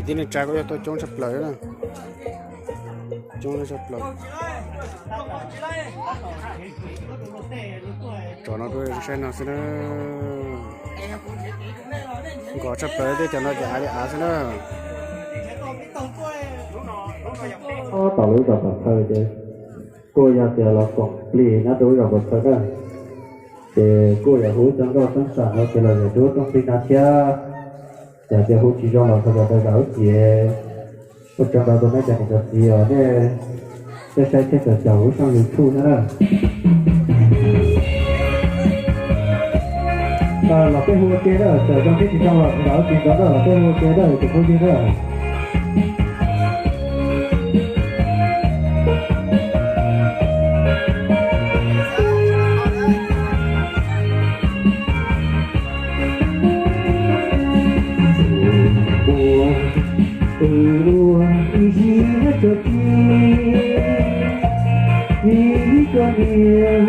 Tib neeg tsa kuj yog tuaj coob tshaj plaws na. Coob tshaj plaws. Tsov no tuaj saib no xwb na. Nkos tshaj plaws, tej cov no ces av li av xwb na. Tom lub zos Pam Thawj ces kuj yog tias los koom plig nyob rau lub zos Pam Thawj na, ces kuj yog hu cov nkauj xeeb xam no ces los yog rub rooj plig no thiab. Yog tias hu tsis zoo los thov zam tau zam lub txim. Ua tsaug ntau rau nej cov niam cov txiv os, nej saib thiab caum lub tshooj YouTube no na. Los peb hu ua ke na, txawm zoo thiab tsis zoo los zam lub txim ntau na, los peb hu ua ke na, tus phooj ywg na. Ua ib ziab tso ti, ib koj niam,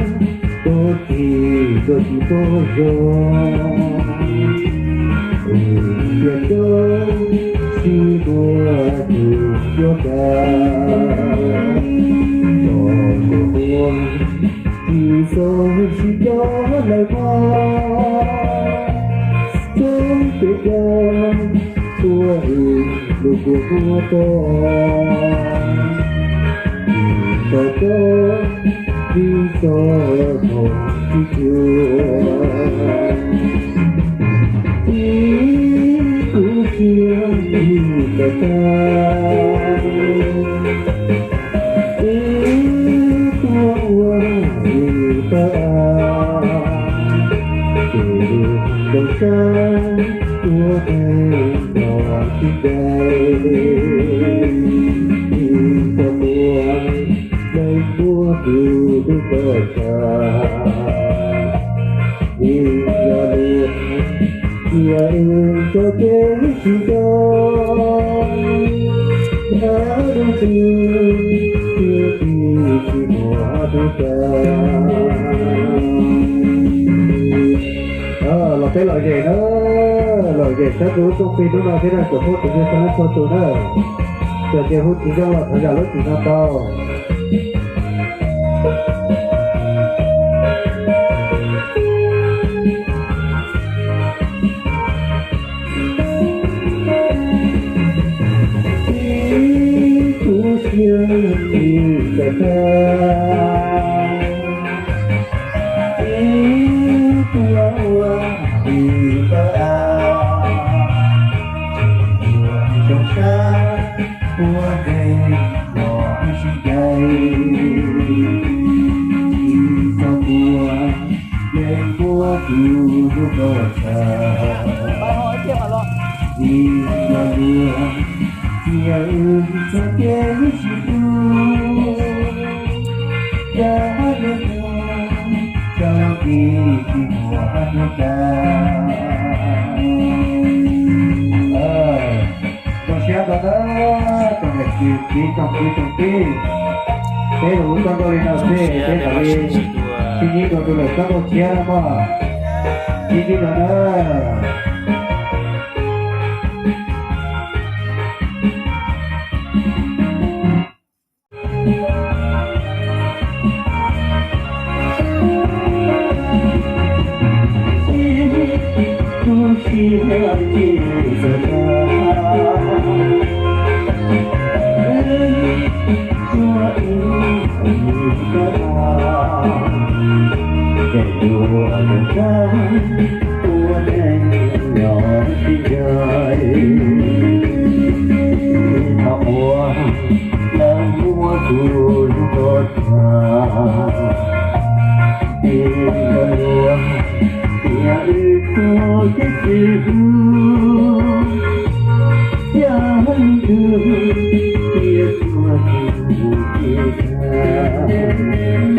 koj txiv koj tsis pom zoo, cia koj sib muab tus cuab kav, tso koj muab tsis txhob sib coj lawm mog, txhob pes coj tua lus kua muab tod, tsis txhob coj, tsis txhob mus tsis cuag, ib kuv siab ib tag tag, ib tuaj ua ib pab, ces zoo sab ua neeg los tsis cai, tsis txhob ua neeg muab tus hlub tso tseg, vim yog luag cia wb tso kev sib coj, dab dab tsi thiaj li tsis muaj hnub tag. Los peb lom zem na, lom zem saib tus lub rooj plig hnub no thiab na, tsoom phooj ywg txhua leej txhua tus na, txawm tias hu tsis zoo los thov zam lub txim no tau. Ib kuv siab ib tag tag, ib tuaj ua ib pab, zoo sab ua neeg los sib cai, tsis txhob ua neeg muab tus hlub tso tseg, vim yog luag cia wb tso kev sib coj, dab dab tsi thiaj li tsis muaj hnub tag. Zoo siab ntau na, tsoom niam tsoom txiv tsoom kwv tsoom tij, peb los ua txoj nkauj li no xwb peb mam li sib ntsib dua rau lwm txoj nkauj tshiab na mog. Sib ntsib dua na. Ua neeg los sib cai, tsis txhob ua neeg muab tus hlub tso tseg, vim yog luag cia wb tso kev sib coj, dab dab tsi thiaj li tsis muaj hnub tag.